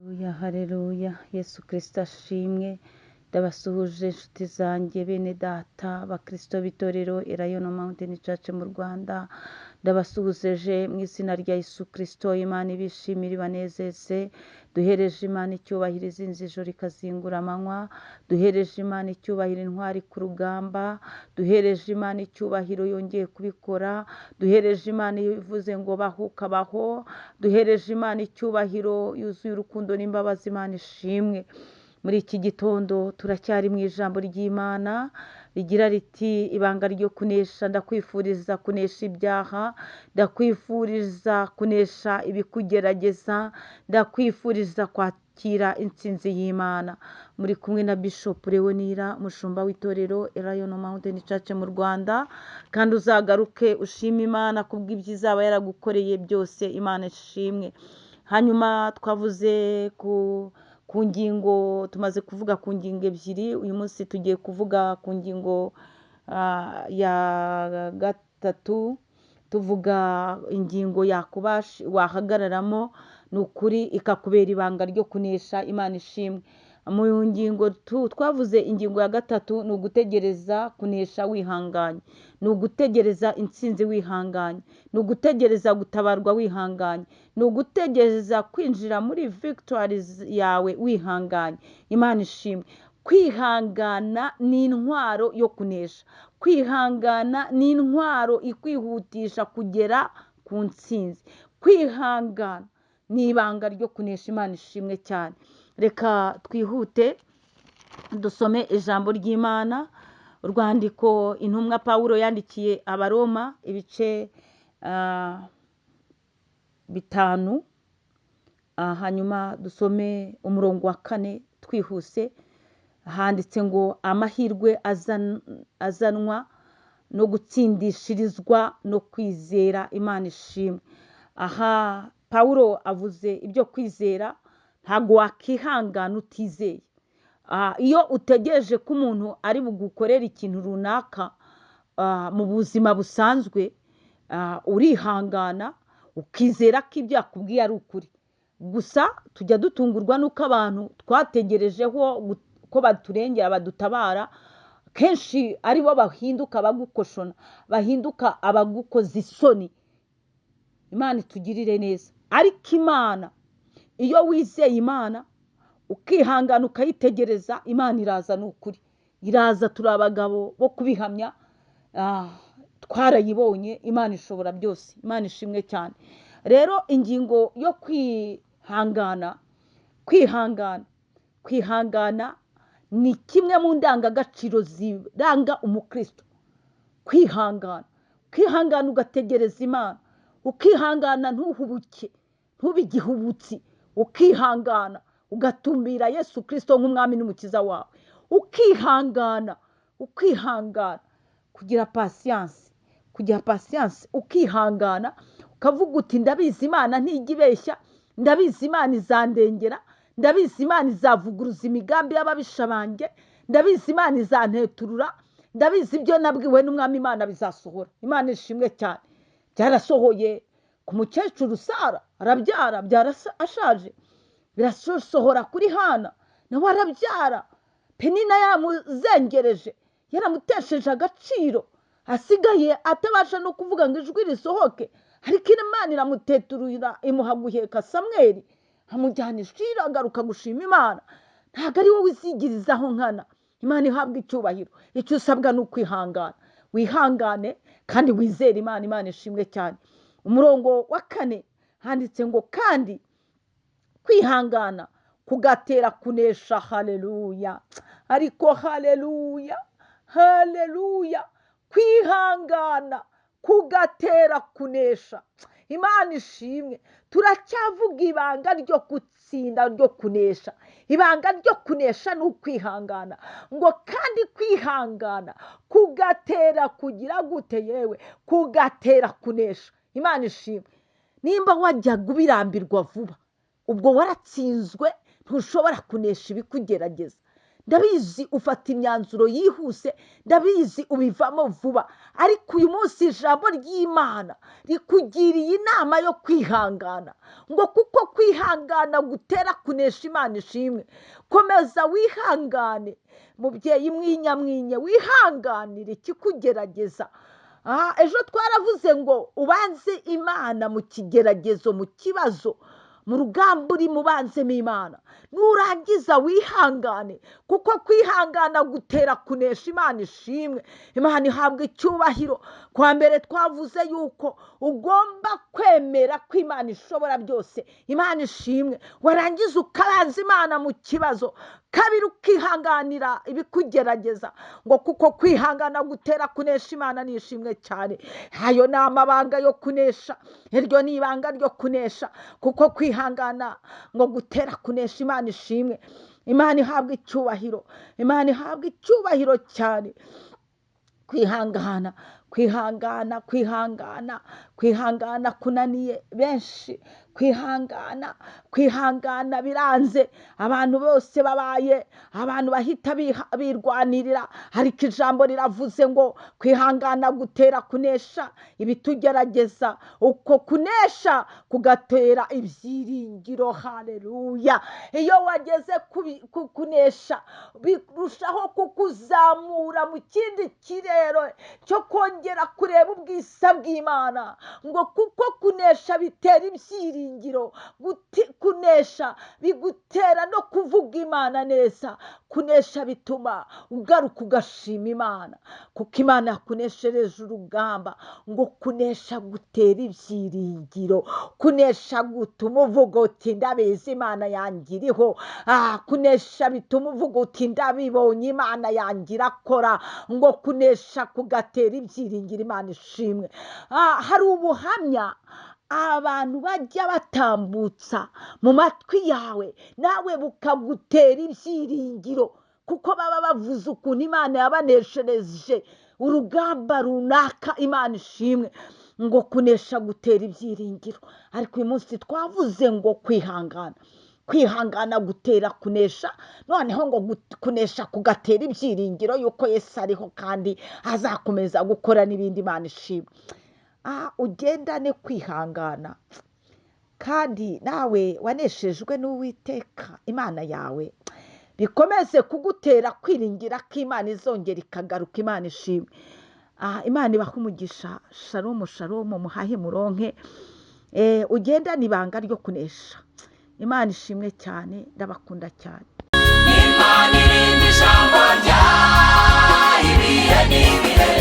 Haleluya, haleluya, Yesu Kristo ashimwe. Ndabasuhuje inshuti zanjye, bene data, bakristo b'itorero Elayono Mountain Church mu Rwanda. Ndabasuhuje mu izina rya Yesu Kristo. Imana ibishimire, ibanezeze. Duhereje Imana icyubahiro izinze ijoro ikazingura amanywa. Duhereje Imana icyubahiro intwari ku rugamba. Duhereje Imana icyubahiro yongeye kubikora. Duhereje Imana ivuze ngo baho ukabaho. Duhereje Imana icyubahiro yuzuye urukundo n'imbabazi. Imana ishimwe. Muri iki gitondo turacyari mu ijambo ry'Imana rigira riti: ibanga ryo kunesha. Ndakwifuriza kunesha ibyaha, ndakwifuriza kunesha ibikugerageza, ndakwifuriza kwakira intsinzi y'Imana. Muri kumwe na Bishop Leonira, umushumba w'itorero Elayono Mountain Church mu Rwanda. Kandi uzagaruke ushima Imana kubw'ibyo izaba yaragukoreye byose. Imana ishimwe. Hanyuma twavuze ku ngingo, tumaze kuvuga ku ngingo ebyiri. Uyu munsi tugiye kuvuga ku ngingo ya gatatu, tuvuga ingingo yakubasha wahagararamo, ni ukuri ikakubera ibanga ryo kunesha. Imana ishimwe. Mu ngingo twavuze, ingingo ya gatatu ni ugutegereza kunesha wihanganye, ni ugutegereza intsinzi wihanganye, ni ugutegereza gutabarwa wihanganye, ni ugutegereza kwinjira muri victories yawe wihanganye. Imana ishimwe. Kwihangana ni intwaro yo kunesha. Kwihangana ni intwaro ikwihutisha kugera ku ntsinzi. Kwihangana ni ibanga ryo kunesha. Imana ishimwe cyane. Reka twihute dusome ijambo ry'Imana, urwandiko intumwa Pawulo yandikiye Abaroma, ibice 5, hanyuma dusome umurongo wa 4 twihuse. Handitse ngo: amahirwe azanwa no gutsindishirizwa no kwizera. Imana ishimwe. Aha Pawulo avuze ibyo kwizera. Ntabwo wakihangana utizeye. Iyo utegereje ko umuntu ari bugukorere ikintu runaka mu buzima busanzwe, urihangana ukizera ko ibyo yakubwiye ari ukuri. Gusa tujya dutungurwa n'uko abantu twategerejeho ko baturengera, badutabara, kenshi aribo bahinduka abagukoshona, bahinduka abagukoza isoni. Imana itugirire neza. Ariko Imana, iyo wizeye Imana ukihangana ukayitegereza, Imana iraza, ni ukuri iraza. Turi abagabo bo kubihamya, twarayibonye. Imana ishobora byose. Imana ishimwe cyane. Rero ingingo yo kwihangana, kwihangana, kwihangana ni kimwe mu ndangagaciro ziranga umukristo. Kwihangana, kwihangana ugategereza Imana, ukihangana ntuhubuke, ntube igihubutsi, ukihangana ugatumbira Yesu Kristo nk'umwami n'umukiza wawe, ukihangana, ukihangana, kugira patience, kugira patience, ukihangana ukavuga uti: ndabizi Imana ntijya ibeshya, ndabizi Imana izandengera, ndabizi Imana izavuguruza imigambi y'ababisha banjye, ndabizi Imana izanteturura, ndabizi ibyo nabwiwe n'umwami Imana bizasohora. Imana ishimwe cyane. Byarasohoye ku mukecuru Sara, arabyara, abyara ashaje. Birasohora kuri Hana, nawe arabyara. Penina yamuzengereje, yaramutesheje agaciro, asigaye atabasha no kuvuga ngo ijwi risohoke, ariko Imana iramuteturura, imuha guheka Samweli, amujyana ishuri, agaruka gushima Imana. Ntabwo ari wowe uzigirizaho nkana. Imana ihabwa icyubahiro. Icyo usabwa ni ukwihangana. Wihangane kandi wizere Imana. Imana ishimwe cyane. Umurongo wa 4 handitse ngo: kandi kwihangana kugatera kunesha. Haleluya! Ariko haleluya, haleluya! Kwihangana kugatera kunesha. Imana ishimwe. Turacyavuga ibanga ryo gutsinda, ryo kunesha. Ibanga ryo kunesha ni ukwihangana. Ngo kandi kwihangana kugatera kugira gute? Yewe, kugatera kunesha. Imana ishimwe. Nimba wajyaga ubirambirwa vuba, ubwo waratsinzwe, ntushobora kunesha ibikugerageza. Ndabizi ufata imyanzuro yihuse, ndabizi ubivamo vuba, ariko uyu munsi ijambo ry'Imana rikugiriye inama yo kwihangana, ngo kuko kwihangana gutera kunesha. Imana ishimwe. Komeza wihangane, mubyeyi mwinyamwinye, wihanganire ikikugerageza. Ejo twaravuze ngo ubanze Imana mu kigeragezo, mu kibazo, mu rugamba uri, mubanzemo Imana. Nurangiza wihangane, kuko kwihangana gutera kunesha. Imana ishimwe, Imana ihabwa icyubahiro. Kwa mbere twavuze yuko ugomba kwemera ko Imana ishobora byose. Imana ishimwe. Warangiza ukabanza Imana mu kibazo. Kabiri, ukihanganira ibikugerageza, ngo kuko kwihangana gutera kunesha. Imana ni ishimwe cyane. Ayo ni amabanga yo kunesha, iryo ni ibanga ryo kunesha, kuko kwihangana ngo gutera kunesha. Imana ishimwe, Imana ihabwa icyubahiro, Imana ihabwa icyubahiro cyane. Kwihangana, kwihangana, kwihangana, kwihangana kunaniye benshi. Kwihangana, kwihangana biranze. Abantu bose babaye abantu bahita birwanirira, ariko ijambo riravuze ngo kwihangana gutera kunesha ibitugerageza, uko kunesha kugatera ibyiringiro. Haleluya! Iyo wageze ku kunesha, birushaho kukuzamura mu kindi kirere cyo kongera kureba ubwiza bw'Imana, ngo kuko kunesha bitera ibyiringiro. Kunesha bigutera no kuvuga Imana neza. Kunesha bituma ugaruka ugashima Imana, kuko Imana yakuneshereje urugamba. Ngo kunesha gutera ibyiringiro, kunesha gutuma uvuga uti: "Ndabizi, Imana yanjye iriho." Kunesha bituma uvuga uti: "Ndabibonye, Imana yanjye irakora." Ngo kunesha kugatera ibyiringiro. Imana ishimwe. Hari ubuhamya abantu bajya batambutsa mu matwi yawe, nawe bukagutera ibyiringiro, kuko baba bavuze ukuntu Imana yabaneshereje urugamba runaka. Imana ishimwe. Ngo kunesha gutera ibyiringiro. Ariko uyu munsi twavuze ngo kwihangana, kwihangana gutera kunesha, noneho ngo kunesha kugatera ibyiringiro yuko Yesu ariho kandi azakomeza gukora n'ibindi. Imana ishimwe. Ugendane kwihangana, kandi nawe waneshejwe n'Uwiteka Imana yawe, bikomeze kugutera kwiringira ko Imana izongera ikagaruka. Imana ishimwe. Imana ibahe umugisha. Shalomu, shalomu, muhahe muronke. Ugendane ibanga ryo kunesha. Imana ishimwe cyane, ndabakunda cyane. Imana irinda ijambo ryayo ibihe n'ibihe.